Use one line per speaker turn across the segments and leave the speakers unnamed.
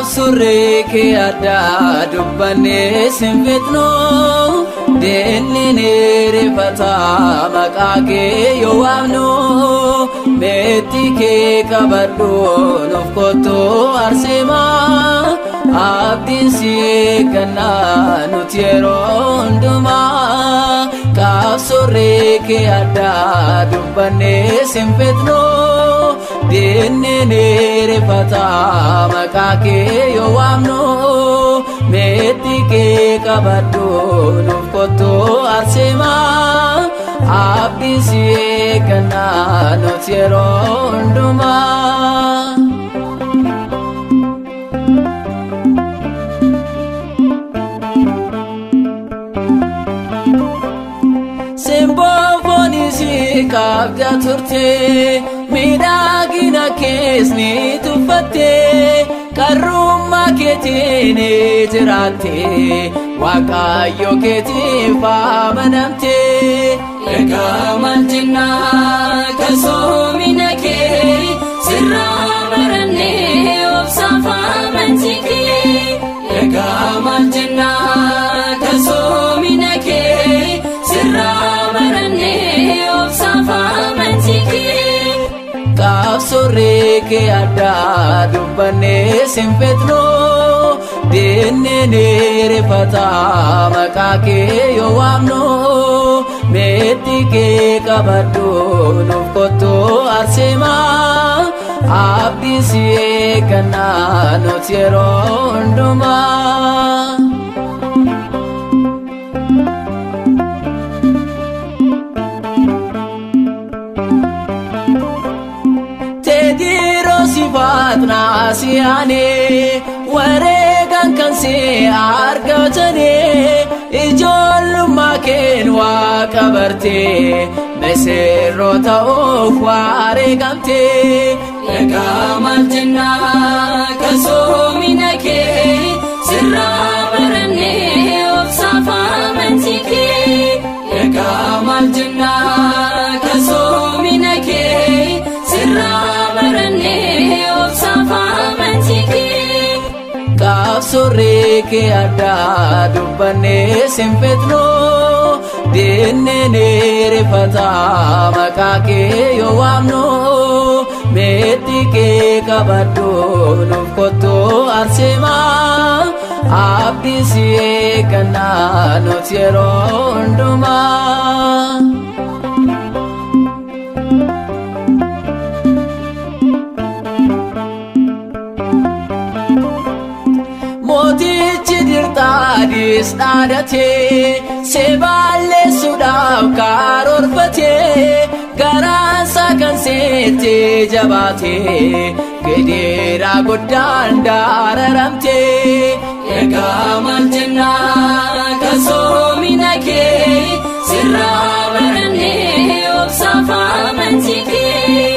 Qaabsurree kee addaa dubbannee sin fixnu, diinni ni rifata maqaa kee yoo waamnu. Meetti kee qabadhu nuuf kottu Arseemaa, abdiin si eeggannaa nuti yeroo hundumaa. Qaabsurree kee addaa dubbannee sin fixnu, diinni ni rifata maqaa kee yoo waamnu. Meetti kee qabadhu nuuf kottu Arseemaa, abdiin si eeggannaa nuti yeroo hundumaa. Simboo foonii si qabda turte, miidhagina kees ni tuffatte, qarrummaa keetiin jiraatte, Waaqayyo keetiif amanamte.
Egaa maal jennaa kasoomina kee sirraa barannee obsaaf amantii kee. Egaa maal jennaa kasoomina kee sirraa barannee obsaaf amantii kee.
Qaabsurree kee addaa dubbannee sin fixnu, diinni ni rifata maqaa kee yoo waamnu. Meetti kee qabadhu nuuf kottu Arseemaa, abdiin si eeggannaa nuti yeroo hundumaa. Teediroos Faatnaasiyaanii wareegaan kan si argatanii, ijoollummaa keen waaqa bartee misirroo ta'uuf wareegamte.
Egaa maal jennaa kasoomina kee sirraa barannee obsaaf amantii kee. Egaa maal jennaa kasoomina kee sirraa barannee obsaaf amantii kee.
Qaabsurree kee addaa dubbannee sin fixnu, diinni ni rifata maqaa kee yoo waamnu. Meetti kee qabadhu nuuf kottu Arseemaa, abdiin si eeggannaa nuti yeroo hundumaa. Mootichi Dirxaadis dhaadate, si balleessuudhaaf karoorfate, garaansaa kan seetti jabaate, gidiraa guddaan dararamte.
Egaa maal jennaa kasoomina kee sirraa barannee obsaaf amantii kee.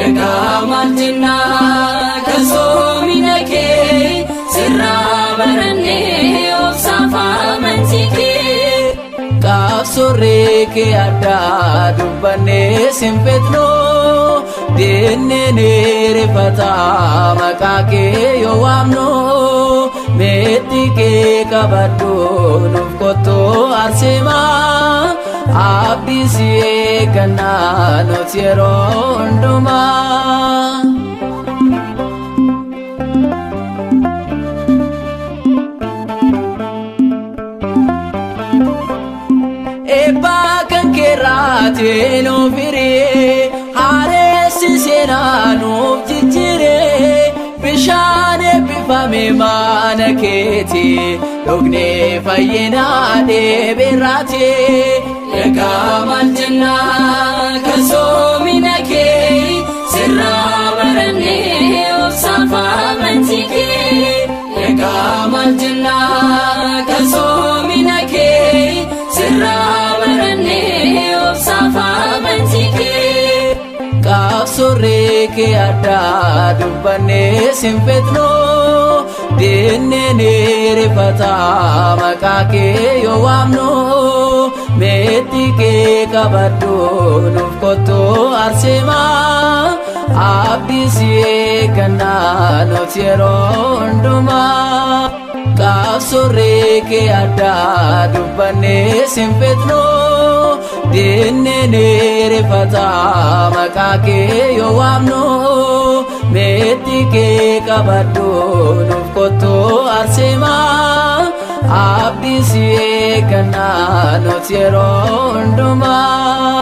Egaa maal jennaa kasoomina kee sirraa barannee obsaaf amantii kee.
Qaabsurree kee addaa dubbannee sin fixnu, diinni ni rifata maqaa kee yoo waamnu. Meetti kee qabadhu nuuf kottu Arseemaa, abdiin si eeggannaa nuti yeroo hundumaa. Eebbaa kan keerraatiin nuuf hiree, haaressi seenaa nuuf jijjiiree, bishaan eebbifame mana keeti dhugnee fayyinaa dheebeerraati.
Egaa maal jennaa kasoomina kee sirraa barannee obsaaf amantii kee. Egaa maal jennaa kasoomina kee sirraa barannee obsaaf amantii kee.
Qaabsurree kee addaa dubbannee sin fixnu, diinni ni rifata maqaa kee yoo waamnu. Meetti kee qabadhu nuuf kottu Arseemaa, Abdii si eeggannaa nuti yeroo hundumaa. Qaabsurree kee addaa dubbannee sin fixnu. Diinni ni rifata maqaa kee yoo waamnu. Meetti kee qabadhu nuuf kottu Arseemaa. Abdii si eeggannaa nuti yeroo hundumaa.